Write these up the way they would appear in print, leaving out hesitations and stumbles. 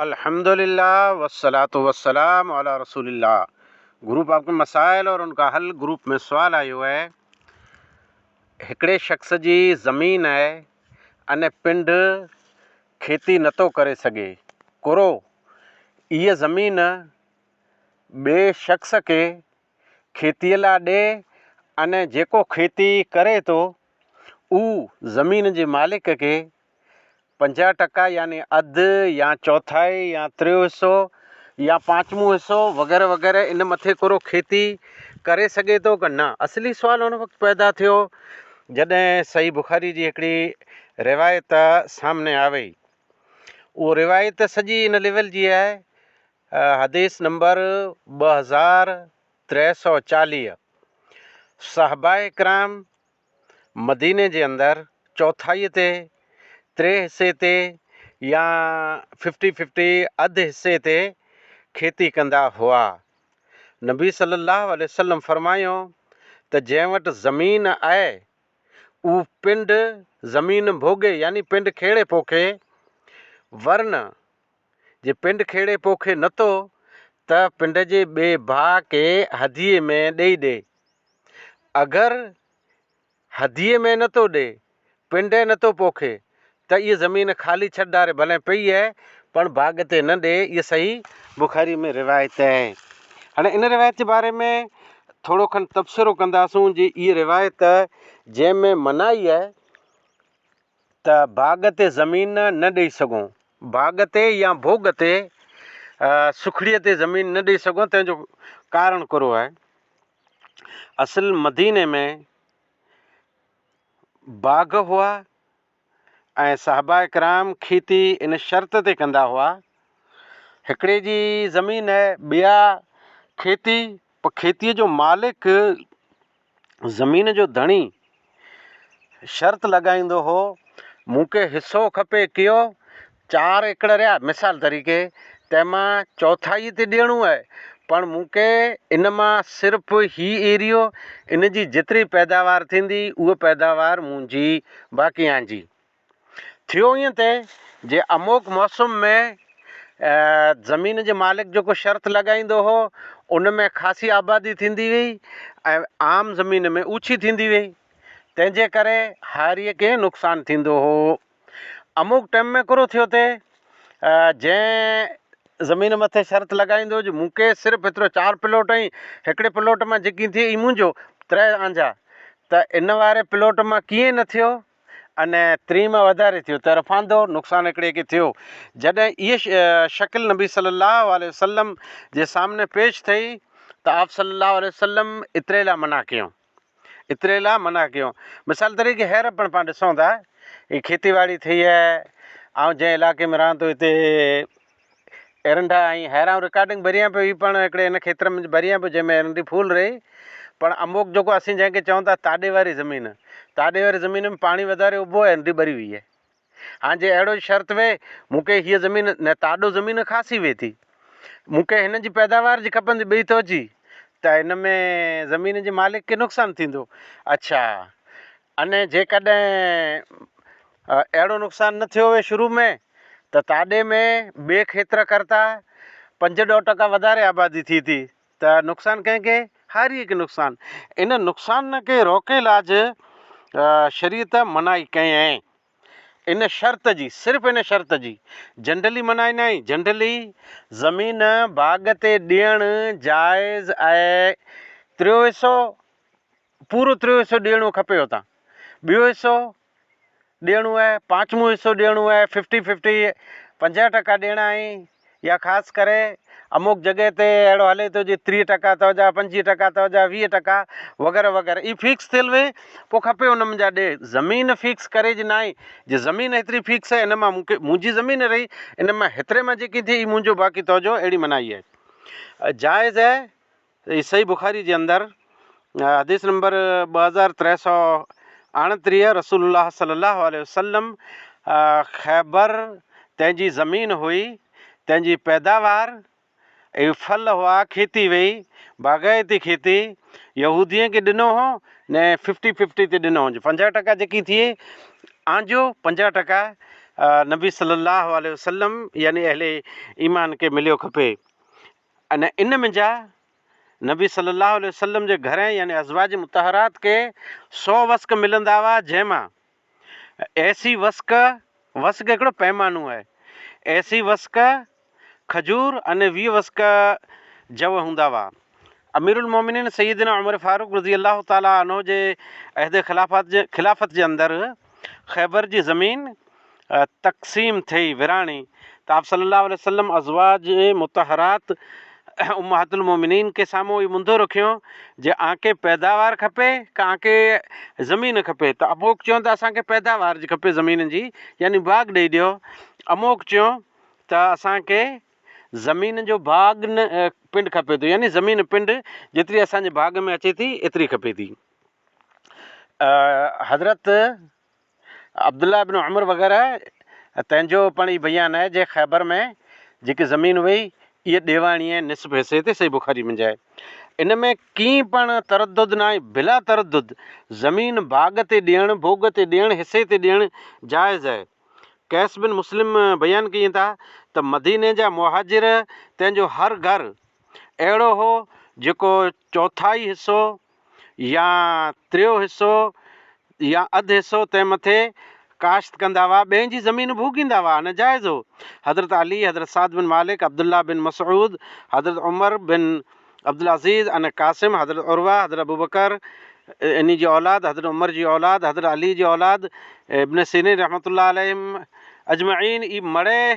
الحمد لله والصلوة والسلام علي رسول الله گروپ آپ ڪي مسائل اور ان کا حل گروپ ۾ سوال آيو آهي هڪڙي شخص جي زمين آهي ان پنڊ کيتي نٿو ڪري سگهي ڪرو اها زمين ٻئي شخص کي کيتي لاء ڏي ان جيڪو کيتي ڪري ٿو اهو زمين جي مالڪ کي 50 ٽڪا يعني اڌ يا چوٿائي يا تريون حصو يا پانچمون حصو وغيره وغيره ان مٿي ڪرو کيتي ڪري سگهي ٿو ڪه نه؟ اصلي سوال ان وقت پيدا ٿيو جڏهن صحيح بخاري جي هڪڙي روايت سامني آوي. اهو روايت سڄي ان ليول جي آهي حديث نمبر 2340 صحابه ڪرام مديني جي اندر چوٿائيء تي، ٽي حصي تي يا ففٽي ففٽي اڌ حصي تي کيتي ڪندا هئا. نبي صلي الله عليه وسلم فرمايو ته جنهن وٽ زمين آهي اهو پنڊ زمين ڀوڳي يعني پنڊ کيڙي پوکي، ورنه جي پنڊ کيڙي پوکي نٿو ته پنڊ جي ٻئي ڀاء کي هديي ۾ ڏئي ڏي. اگر هديي ۾ نه ٿو ڏي، پنڊي نه ٿو پوکي، ته اها زمين خالي ڇڏ ڊاري ڀلين پئي آهي، پڻ باغ تي نه ڏي، اها صحيح بخاري ۾ روايت آهي. هاڻي ان روايت جي باري ۾ ٿورو کن تبصرو ڪنداسون جي اها روايت جنهن ۾ منائي آهي ته باغ تي زمين نه ڏئي سگهون، باغ تي يا ڀوڳ تي سکڙيء تي زمين نه ڏئي سگهون تنهن جو ڪارڻ ڪهڙو آهي؟ اصل مديني ۾ باغ هئا ۽ صحابه ڪرام کيتي ان شرط تي ڪندا هئا، هڪڙي جي زمين آهي ٻيا کيتي پر کيتيء جو مالڪ زمين جو ڌڻي شرط لڳائيندو هو، مون کي حصو کپي ڪيو چار ايڪڙ رهيا مثال طريقي تنهن مان چوٿائي تي ڏيڻو آهي پر مون کي ان مان صرف هي ايريو ان جي جيتري پيداوار ٿيندي اها پيداوار منهنجي باقي آنجي. ٿيو ائين ته جي اموڪ موسم ۾ زمين جي مالڪ جيڪو شرط لڳائيندو هو ان ۾ خاصي آبادي ٿيندي هئي ۽ عام زمين ۾ اوڇي ٿيندي هئي تنهن جي ڪري هاريء کي نقصان ٿيندو هو. اموڪ ٽيم ۾ ڪرو ٿيو ته جنهن زمين مٿي شرط لڳائيندو هو جو مون کي صرف ايترو چار پلاٽ ۽ هڪڙي پلاٽ مان جيڪي ٿئي اي منهنجو تري آنجا ته ان واري پلاٽ مان ڪيئن نه ٿيو ان تري مان وڌاري ٿيو ته رفاندو نقصان هڪڙي کي ٿيو. جڏهن اها شڪل نبي صلي الله عليه وسلم جي سامني پيش ٿئي ته آپ صلي الله عليه وسلم اتري لاء منع ڪيو. اتري لاء منع ڪيو. مثال طريقي هير پڻ پاڻ ڏسون ٿا هي کيتي واڙي ٿئي آهي آئون جنهن علائقي ۾ رهان ٿو هتي ايرنڊا ۽ هير آئون رڪارڊنگ ڀريان پيو هي پڻ هڪڙي هن کيتر ۾ ڀريان پيو جنهن ۾ ايرنڊي ڦول رهي پڻ اموڪ جيڪو اسين جنهن کي چئون ٿا تاڏي واري زمين تاڏي واري زمين ۾ پاڻي وڌاري اڀو ايرنڊي ٻري وئي آهي هاڻ جي اهڙو شرط وي مون کي هيء زمين نه تاڏو زمين خاصي وي ٿي مون کي هن جي پيداوار جي کپندي ٻئي ٿو اچي ته هن ۾ زمين جي مالڪ کي نقصان ٿيندو اڇا اني جيڪڏهن اهڙو نقصان نه ٿيو هئي شروع ۾ ته تاڏي ۾ ٻئي کيتر ڪرتا پنج ڏهه ٽڪا وڌاري آبادي ٿي ٿي ته نقصان ڪنهن کي؟ هاريء کي نقصان. ان نقصان کي روڪي لاج شريعت منعي ڪيائين. ان شرط جي، صرف ان شرط جي، جنرلي منعي ناهي، جنرلي زمين باغ تي ڏيڻ جائز آهي. ٽيون حصو پورو ٽيون حصو ڏيڻو کپي اتان ٻيو حصو ڏيڻو آهي پانچمون حصو ڏيڻو آهي ففٽي ففٽي 50 ٽڪا ڏيڻا آهن يا خاص ڪري اموڪ جڳهه تي اهڙو هلي ٿو جي 30 ٽڪا اٿو جا 25 ٽڪا اٿو جا 20 ٽڪا وغيره وغيره اي فڪس ٿيل وي پوء کپي ان منجا ڏي زمين فڪس ڪري جي ناهي جي زمين هيتري فڪس آهي ان مان مونکي منهنجي زمين رهي ان مان هيتري مان جيڪي ٿئي اي منهنجو باقي تو جو اهڙي منائي آهي جائز آهي هي صحيح بخاري جي اندر حديث نمبر 2329 رسول الله صلي الله عليه وسلم خيبر تنهن جي زمين هئي تنهن جي پيداوار ۽ ڦل هئا کيتي وئي باغائتي کيتي يهودين کي ڏنو هو نه ففٽي ففٽي تي ڏنو هو 50 ٽڪا جيڪي ٿئي آنجو 50 ٽڪا نبي صلي الله عليه وسلم يعني اهل ايمان کي مليو کپي ان ان منجا نبي صلي الله عليه وسلم جي گهر يعني ازواج مطهرات کي سو وسق ملندا هئا جنهن مان ايسي وسق، وسق هڪڙو پيمانو آهي، ايسي وسق کجور ۽ 20 وسق جو هوندا هئا. اميرالمومنين سيدنا عمر فاروق رضي الله تعالٰي عنه جي عهد خلافت جي اندر خيبر جي زمين تقسيم ٿي، ورهاڻي، ته آپ صلي الله عليه وسلم ازواج مطهرات امهات المومنين کي سامهون اهو منڌو رکيو جي آنکي پيداوار کپي ڪا آنکي زمين کپي ته اموڪ چيو ته اسان کي پيداوار جي کپي زمين جي يعني باغ ڏئي ڏيو اموڪ چيو ته اسان کي زمين جو باغ نه پنڊ کپي ٿو يعني زمين پنڊ جيتري اسان جي باغ ۾ اچي ٿي ايتري کپي ٿي حضرت عبدالله بن عمر وغيره تنهن جو پڻ هي بيان آهي جي خيبر ۾ جيڪي زمين هئي اهي ڏيواڻي ۽ نصف حصي تي صحيح بخاري منجهه آهي. ان ۾ ڪين پڻ تردد ناهي بلا تردد زمين باغ تي ڏيڻ، ڀوڳ تي ڏيڻ، حصي تي ڏيڻ جائز آهي. قيس بن مسلم بيان ڪين ٿا ته مديني جا مهاجر تنهن جو هر گهر اهڙو هو جيڪو چوٿائي حصو يا ٽيون حصو يا اڌ حصو تنهن مٿي ڪاشت ڪندا هئا، ٻين جي زمين ڀوڳيندا هئا، ناجائز هو. حضرت علي، حضرت سعد بن مالڪ، عبدالله بن مسعود، حضرت عمر بن عبدالعزيز ان قاسم، حضرت عروه، حضرت ابوبڪر انهي جي اولاد، حضرت عمر جي اولاد، حضرت علي جي اولاد، ابن سيرين رحمة الله عليهم اجمعين اي مڙئي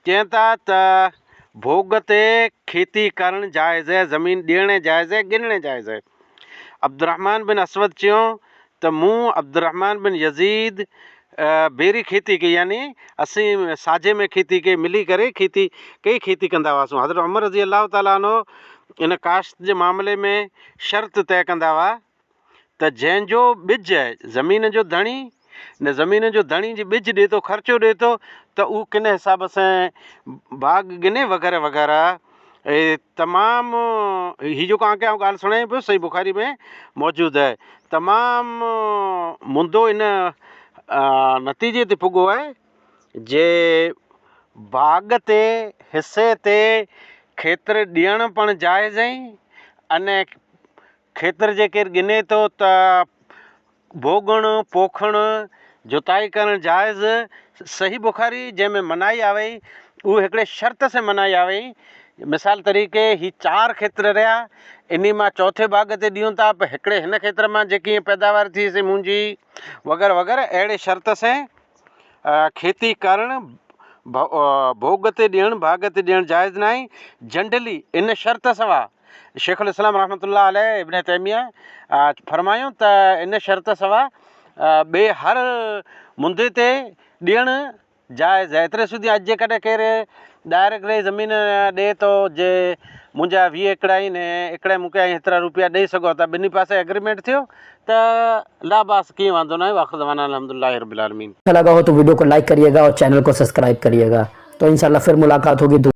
چين ٿا ته ڀوڳ تي کيتي ڪرڻ جائز آهي، زمين ڏيڻ جائز آهي، ڳنهڻ جائز آهي. عبدالرحمان بن اسود چيو ته مون عبدالرحمان بن يزيد بيري کيتي ڪئي يعني اسين ساجهي ۾ کيتي ڪئي ملي ڪري کيتي ڪئي کيتي ڪندا هئاسون. حضرت عمر رضي الله تعالٰي عنه ان ڪاشت جي معاملي ۾ شرط طئي ڪندا هئا ته جنهن جو ٻج زمين جو ڌڻي نه زمين جو ڌڻي جي ٻج ڏي ٿو خرچو ڏي ٿو ته اهو ڪن حساب سان باغ ڳني وغيره وغيره اهي تمام هي جيڪو آنکي آئون ڳالهه سڻايان پيو صحيح بخاري ۾ موجود آهي تمام مندو ان نتيجي تي پڳو آهي جي باغ تي حصي تي کيتر ڏيڻ پڻ جائز آهن اني کيتر جي ڪير ڳني ٿو ته ڀوڳڻ، پوکڻ، جتائي ڪرڻ جائز، صحيح بخاري جنهن ۾ منائي آوي اهو هڪڙي شرط سين منائي آوي، مثال طريقي هي چار کيتر رهيا انهي مان چوٿين باغ تي ڏيون ٿا پر هڪڙي هن کيتر مان جيڪي پيداوار ٿي سي منهنجي وغيره وغيره اهڙي شرط سين کيتي ڪرڻ ڀوڳ تي ڏيڻ باغ تي ڏيڻ جائز ناهي جنڊلي ان شرط سوا شيخ الاسلام رحمة الله عليه ابن تيميه فرمايو ته ان شرط سوا ٻئي هر مندي تي ڏيڻ جائز آهي ايتري سڌي اڄ جيڪڏهن ڪير ڊائريڪٽ رهي زمين ڏي ٿو جي منهنجا 20 ايڪڙ آهن ايڪڙ مون کي هيترا روپيا ڏئي سگهو ٿا ٻنهي پاسي ايگريمينٽ ٿيو ته لا باس ڪي واندو ناهي واخر دعوانا الحمد لله رب العالمين. اچھا لگا ھو تو ويڊيو کو لائيڪ ڪريي گا اور چينل کو سبسڪرائب ڪريي گا تو انشاء الله پھر ملاقات ھوگي.